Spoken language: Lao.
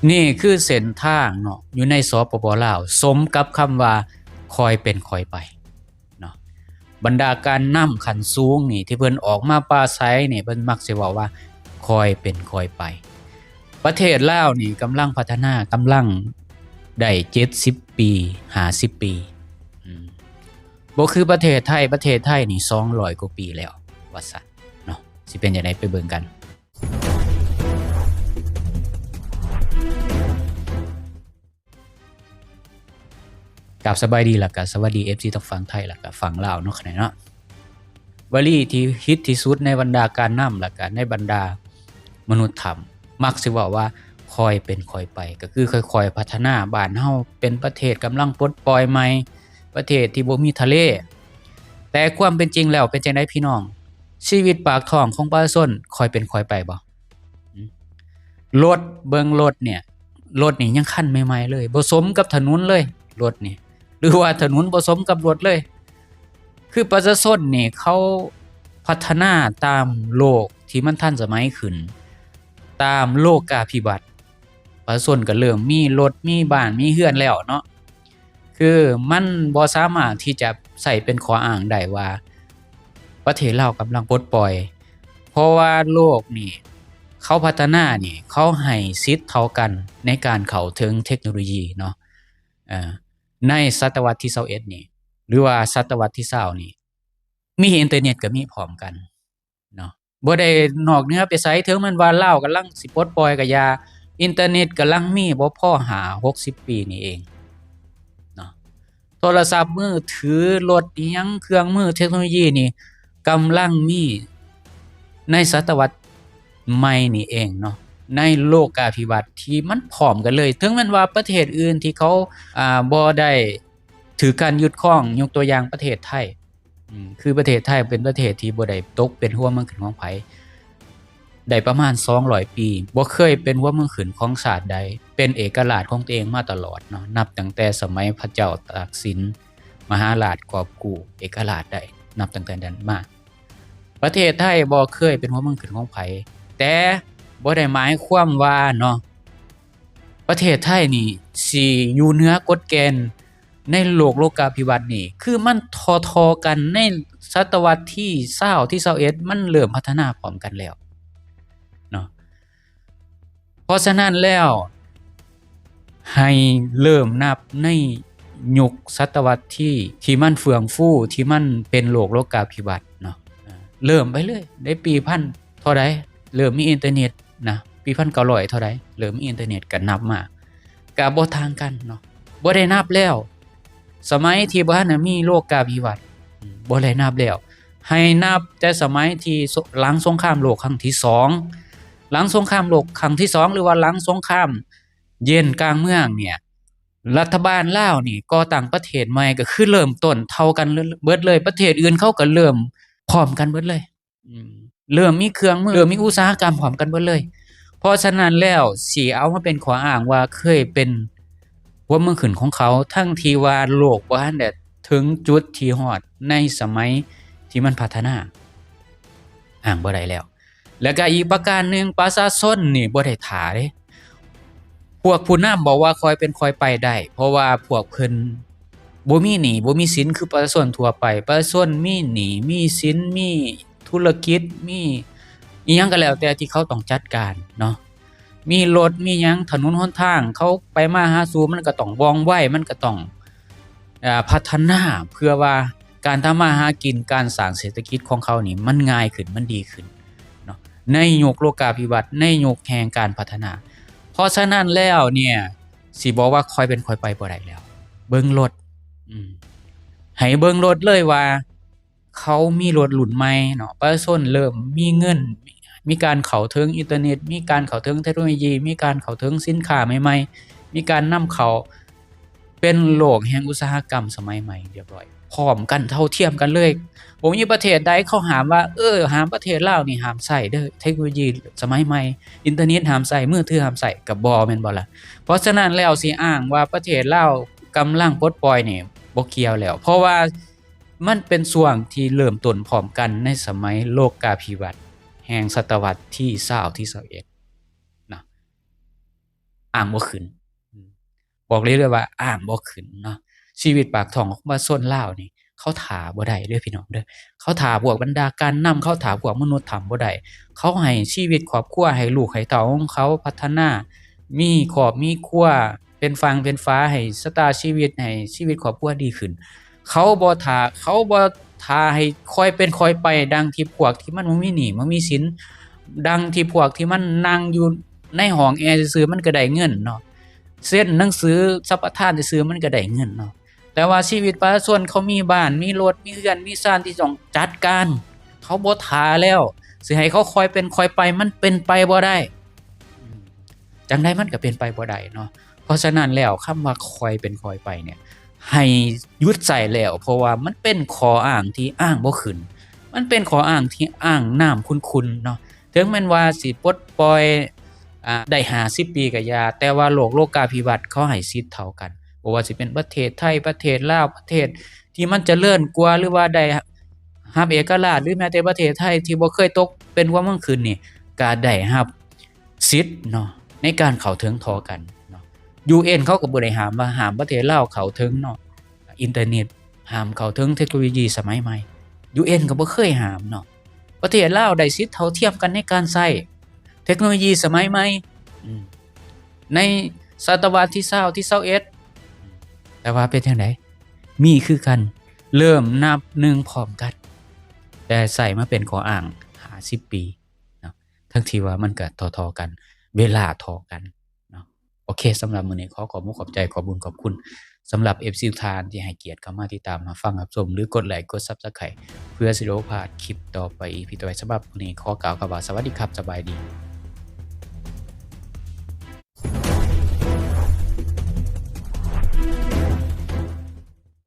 ນີ້ຄືເສັ້ນທາງເນາະ ຢູ່ໃນ ສປປ ລາວ ສົມກັບຄຳວ່າຄ່ອຍເປັນຄ່ອຍໄປເນາະ. ບັນດາການນຳຂັ້ນສູງນີ້ ທີ່ເພິ່ນອອກມາປາໄສນີ້ ເພິ່ນມັກຊິເວົ້າວ່າຄ່ອຍເປັນຄ່ອຍໄປ. ປະເທດລາວນີ້ກຳລັງພັດທະນາ ກຳລັງໄດ້ເຈັດສິບປີ ຫ້າສິບປີ ອືມ ບໍ່ຄືປະເທດໄທ, ປະເທດໄທນີ້ສອງຮ້ອຍກວ່າປີແລ້ວວ່າຊັ້ນເນາະ. ຊິເປັນຈັ່ງໃດໄປເບິ່ງກັນ. ກາບສະບາຍດີ ແລ້ວກະສະຫວັດດີ ເອັຟຊີ ທັງຝັ່ງໄທ ແລ້ວກະຝັ່ງລາວເນາະ ຂະໜາດເນາະ. ວະລີທີ່ຮິດທີ່ສຸດໃນບັນດາການນຳ ແລ້ວກະໃນບັນດາມະນຸດທຳ ມັກຊິເວົ້າວ່າຄ່ອຍເປັນຄ່ອຍໄປ ກໍຄືຄ່ອຍໆພັດທະນາ. ບ້ານເຮົາເປັນປະເທດກຳລັງປົດປ່ອຍໃໝ່ ປະເທດທີ່ບໍ່ມີທະເລ, ແຕ່ຄວາມເປັນຈິງແລ້ວເປັນຈັ່ງໃດພີ່ນ້ອງ? ຊີວິດປາກທ້ອງຂອງປະຊາຊົນຄ່ອຍເປັນຄ່ອຍໄປບໍ່? ອືມ ລົດ ເບິ່ງລົດເນີ້ຍ ລົດນີ້ຍັງຄັນໃໝ່ໆເລີຍ ບໍ່ສົມກັບຖະໜົນເລີຍ ລົດນີ້ ຫຼືວ່າຖະໜົນບໍ່ສົມກັບລົດເລີຍ. ຄືປະຊາຊົນນີ້ເຂົາພັດທະນາຕາມໂລກທີ່ມັນທັນສະໄໝຂຶ້ນ ຕາມໂລກາພິວັດ ປະຊາຊົນກໍເລີ່ມມີລົດ ມີບ້ານ ມີເຮືອນແລ້ວເນາະ. ຄືມັນບໍ່ສາມາດທີ່ຈະໃຊ້ເປັນຂໍ້ອ້າງໄດ້ວ່າປະເທດລາວກຳລັງປົດປ່ອຍ ເພາະວ່າໂລກນີ້ເຂົາພັດທະນານີ້ ເຂົາໃຫ້ສິດເທົ່າກັນໃນການເຂົ້າເຖິງເທັກໂນໂລຢີເນາະ. ເອີ ໃນສະຕະວັດທີຊາວເອັດນີ້ ຫຼືວ່າສະຕະວັດທີຊາວນີ້ ມີອິນເຕີເນັດກໍມີພ້ອມກັນເນາະ. ບໍ່ໄດ້ນອກເໜືອໄປໃສ ເຖິງແມ່ນວ່າລາວກຳລັງຊິປົດປ່ອຍກໍຢ່າ ອິນເຕີເນັດກຳລັງມີບໍ່ພໍຫ້າຫົກສິບປີນີ້ເອງເນາະ. ໂທລະສັບມືຖື ລົດອີ່ຫຍັງ ເຄື່ອງມືເທັກໂນໂລຢີນີ້ກຳລັງມີໃນສະຕະວັດໃໝ່ນີ້ເອງເນາະ ໃນໂລກາພິວັດທີ່ມັນພ້ອມກັນເລີຍ. ເຖິງແມ່ນວ່າປະເທດອື່ນທີ່ເຂົາ ອ່າ ບໍ່ໄດ້ຖືກການຍຶດຄອງ ຍົກຕົວຢ່າງປະເທດໄທ ອືມ ຄືປະເທດໄທເປັນປະເທດທີ່ບໍ່ໄດ້ຕົກເປັນຫົວເມືອງຂຶ້ນຂອງໃຜ ໄດ້ປະມານສອງຮ້ອຍປີ ບໍ່ເຄີຍເປັນຫົວເມືອງຂຶ້ນຂອງຊາດໃດ ເປັນເອກະລາດຂອງຕົວເອງມາຕະຫຼອດເນາະ ນັບຕັ້ງແຕ່ສະໄໝພະເຈົ້າຕາກສິນ ມະຫາລາດກອບກູ້ເອກະລາດໄດ້ ນັບຕັ້ງແຕ່ນັ້ນມາ ປະເທດໄທບໍ່ເຄີຍເປັນຫົວເມືອງຂຶ້ນຂອງໃຜ. ແຕ່ບໍ່ໄດ້ໝາຍຄວາມວ່າເນາະ ປະເທດໄທນີ້ຊິຢູ່ເໜືອກົດເກນໃນໂລກໂລກາພິວັດນີ້ ຄືມັນທໍ່ໆກັນໃນສະຕະວັດທີຊາວ ທີຊາວເອັດ ມັນເລີ່ມພັດທະນາພ້ອມກັນແລ້ວເນາະ. ເພາະສະນັ້ນແລ້ວ ໃຫ້ເລີ່ມນັບໃນຍຸກສະຕະວັດທີ່ ທີ່ມັນເຟື່ອງຟູ ທີ່ມັນເປັນໂລກໂລກາພິວັດເນາະ. ເລີ່ມໄປເລີຍ ໃນປີພັນເທົ່າໃດ ເລີ່ມມີອິນເຕີເນັດນະ ປີພັນເກົ້າຮ້ອຍເທົ່າໃດ ເລີ່ມມີອິນເຕີເນັດ ກໍນັບມາ ກໍບໍ່ຕ່າງກັນເນາະ. ບໍ່ໄດ້ນັບແລ້ວ ສະໄໝທີ່ບໍ່ທັນໄດ້ມີໂລກາພິວັດ ອືມ ບໍ່ໄດ້ນັບແລ້ວ ໃຫ້ນັບແຕ່ສະໄໝທີ່ ສ- ຫຼັງສົງຄາມໂລກຄັ້ງທີສອງ ຫຼັງສົງຄາມໂລກຄັ້ງທີສອງ ຫຼືວ່າຫຼັງສົງຄາມເຢັນກາງເມືອງເນີ້ຍ ລັດຖະບານລາວນີ້ກໍ່ຕັ້ງປະເທດໃໝ່ ກໍຄືເລີ່ມຕົ້ນເທົ່າກັນເລີ- ເບີດເລີຍ ປະເທດອື່ນເຂົາກໍເລີ່ມພ້ອມກັນເບີດເລີຍ ອືມ ເລີ່ມມີເຄື່ອງມື ເລີ່ມມີອຸດສາຫະກຳພ້ອມກັນເບີດເລີຍ. ເພາະສະນັ້ນແລ້ວ ຊິເອົາມາເປັນຂໍ້ອ້າງວ່າເຄີຍເປັນຫົວເມືອງຂຶ້ນຂອງເຂົາ ທັງທີ່ວ່າໂລກບໍ່ທັນໄດ້ເຖິງຈຸດທີ່ຮອດໃນສະໄໝທີ່ມັນພັດທະນາ ອ້າງບໍ່ໄດ້ແລ້ວ. ແລ້ວກໍອີກປະການໜຶ່ງ ປະຊາຊົນນີ້ບໍ່ໄດ້ຖ້າເດ້ ພວກຜູ້ນຳບອກວ່າຄ່ອຍເປັນຄ່ອຍໄປໄດ້ ເພາະວ່າພວກເພິ່ນບໍ່ມີໜີ້ ບໍ່ມີສິນຄືປະຊາຊົນທົ່ວໄປ. ປະຊາຊົນມີໜີ້ ມີສິນ ມີທຸລະກິດ ມີອີ່ຫຍັງກໍແລ້ວແຕ່ທີ່ເຂົາຕ້ອງຈັດການເນາະ ມີລົດ ມີຫຍັງ ຖະໜົນຫົນທາງ ເຂົາໄປມາຫາສູ່ ມັນກໍຕ້ອງວ່ອງໄວ ມັນກໍຕ້ອງ ເອີ່ ພັດທະນາ ເພື່ອວ່າການທຳມາຫາກິນ ການສ້າງເສດຖະກິດຂອງເຂົານີ້ ມັນງ່າຍຂຶ້ນ ມັນດີຂຶ້ນເນາະ ໃນຍຸກໂລກາພິວັດ ໃນຍຸກແຫ່ງການພັດທະນາ. ເພາະສະນັ້ນແລ້ວເນ່ຍ ຊິບອກວ່າຄ່ອຍເປັນຄ່ອຍໄປບໍ່ໄດ້ແລ້ວ ເບິ່ງລົດ ອືມ ໃຫ້ເບິ່ງລົດເລີຍວ່າ ເຂົາມີລົດລຸ້ນໃໝ່ເນາະ ປະຊາຊົນເລີ່ມມີເງິນ ມີການເຂົ້າເຖິງອິນເຕີເນັດ ມີການເຂົ້າເຖິງເທັກໂນໂລຢີ ມີການເຂົ້າເຖິງສິນຄ້າໃໝ່ໆ ມີການນຳເຂົ້າ ເປັນໂລກແຫ່ງອຸດສາຫະກຳສະໄໝໃໝ່ຮຽບຮ້ອຍ ພ້ອມກັນ ເທົ່າທຽມກັນເລີຍ. ບໍ່ມີປະເທດໃດເຂົາຫ້າມວ່າ ເອີ ຫ້າມປະເທດລາວນີ້ຫ້າມໃຊ້ເດີ ເທັກໂນໂລຢີສະໄໝໃໝ່ ອິນເຕີເນັດຫ້າມໃຊ້ ມືຖືຫ້າມໃຊ້ ກໍບໍ່ ແມ່ນບໍ່ລະ? ເພາະສະນັ້ນແລ້ວ ຊິອ້າງວ່າປະເທດລາວກຳລັງປົດປ່ອຍນີ້ ບໍ່ກ່ຽວແລ້ວ ເພາະວ່າ ມັນເປັນຊ່ວງທີ່ເລີ່ມຕົ້ນພ້ອມກັນໃນສະໄໝໂລກາພິວັດແຫ່ງສະຕະວັດທີຊາວ ທີຊາວເອັດນະ. ອ້າງບໍ່ຂຶ້ນ ອືມ ບອກເລີຍເລີຍວ່າອ້າງບໍ່ຂຶ້ນເນາະ. ຊີວິດປາກທ້ອງຂອງປະຊາຊົນລາວນີ້ ເຂົາຖ້າບໍ່ໄດ້ເດີພີ່ນ້ອງເດີ. ເຂົາຖ້າພວກບັນດາການນຳ, ເຂົາຖ້າພວກມະນຸດທຳບໍ່ໄດ້. ເຂົາໃຫ້ຊີວິດຄອບຄົວໃຫ້ລູກໃຫ້ເຕົ້າຂອງເຂົາພັດທະນາ, ມີຄອບມີຄົວ ເປັນຝັ່ງເປັນຝາ ໃຫ້ຊະຕາຊີວິດ, ໃຫ້ຊີວິດຄອບຄົວດີຂຶ້ນ. ເຂົາບໍ່ຖ້າ, ເຂົາບໍ່ຖ້າໃຫ້ຄ່ອຍເປັນຄ່ອຍໄປ ດັ່ງທີ່ພວກທີ່ມັນບໍ່ມີໜີ້ບໍ່ມີສິນ, ດັ່ງທີ່ພວກທີ່ມັນນັ່ງຢູ່ໃນຫ້ອງແອຊື່ໆ ມັນກໍໄດ້ເງິນເນາະ, ເຊັນໜັງສືສຳປະທານຊື່ໆ ມັນກໍໄດ້ເງິນເນາະ. ແຕ່ວ່າຊີວິດປະຊາຊົນ ເຂົາມີບ້ານ ມີລົດ ມີເຮືອນ ມີຊານທີ່ຕ້ອງຈັດການ, ເຂົາບໍ່ຖ້າແລ້ວ ຊິໃຫ້ເຂົາຄ່ອຍເປັນຄ່ອຍໄປ ມັນເປັນໄປບໍ່ໄດ້. ອືມ ຈັ່ງໃດມັນກໍເປັນໄປບໍ່ໄດ້ເນາະ. ເພາະສະນັ້ນແລ້ວ ຄຳວ່າຄ່ອຍເປັນຄ່ອຍໄປເນີ້ຍ ໃຫ້ຢຸດໃຊ້ແລ້ວ, ເພາະວ່າມັນເປັນຂໍ້ອ້າງທີ່ອ້າງບໍ່ຂຶ້ນ, ມັນເປັນຂໍ້ອ້າງທີ່ອ້າງນ້ຳຂຸ່ນໆເນາະ. ເຖິງແມ່ນວ່າຊິປົດປ່ອຍ ອາ ໄດ້ຫ້າສິບປີກໍຢ່າ, ແຕ່ວ່າໂລກໂລກາພິວັດເຂົາໃຫ້ສິດເທົ່າກັນ, ບໍ່ວ່າຊິເປັນປະເທດໄທ, ປະເທດລາວ, ປະເທດທີ່ມັນຈະເລີນກວ່າ ຫຼືວ່າໄດ້ຮັບເອກະລາດ, ຫຼືແມ້ແຕ່ປະເທດໄທທີ່ບໍ່ເຄີຍຕົກເປັນຫົວເມືອງຂຶ້ນນີ້ ກໍໄດ້ຮັບສິດເນາະ ໃນການເຂົ້າເຖິງທໍ່ກັນເນາະ. ຢູເອັນ ເຂົາກໍບໍ່ໄດ້ຫ້າມວ່າຫ້າມປະເທດລາວເຂົ້າເຖິງເນາະ ອິນເຕີເນັດ, ຫ້າມເຂົ້າເຖິງເທັກໂນໂລຢີສະໄໝໃໝ່, ຢູເອັນ ກໍບໍ່ເຄີຍຫ້າມເນາະ. ປະເທດລາວໄດ້ສິດເທົ່າທຽມກັນໃນການໃຊ້ເທັກໂນໂລຢີສະໄໝໃໝ່ ອືມ ໃນສະຕະວັດທີຊາວ ທີຊາວເອັດ. ແຕ່ວ່າເປັນຈັ່ງໃດ? ມີຄືກັນ, ເລີ່ມນັບໜຶ່ງພ້ອມກັນ, ແຕ່ໃຊ້ມາເປັນຂໍ້ອ້າງຫ້າສິບປີເນາະ, ທັງທີ່ວ່າມັນກໍທໍ່ໆກັນ, ເວລາທໍ່ກັນເນາະ. ໂອເຄ, ສຳລັບມື້ນີ້ຂໍຂອບມຸກຂອບໃຈ, ຂອບບຸນຂອບຄຸນສຳລັບເອັຟຊີທຸກທ່ານທີ່ໃຫ້ກຽດເຂົ້າມາຕິດຕາມ ຮັບຟັງ ຮັບຊົມ ຫຼືກົດໄລ ກົດ Subscribe ເພື່ອຊິບໍ່ພາດຄລິບຕໍ່ໄປ ອີພີ ຕໍ່ໄປ. ສຳລັບມື້ນີ້ຂໍກ່າວຄຳວ່າ ສະຫວັດດີຄັບ, ສະບາຍດີ.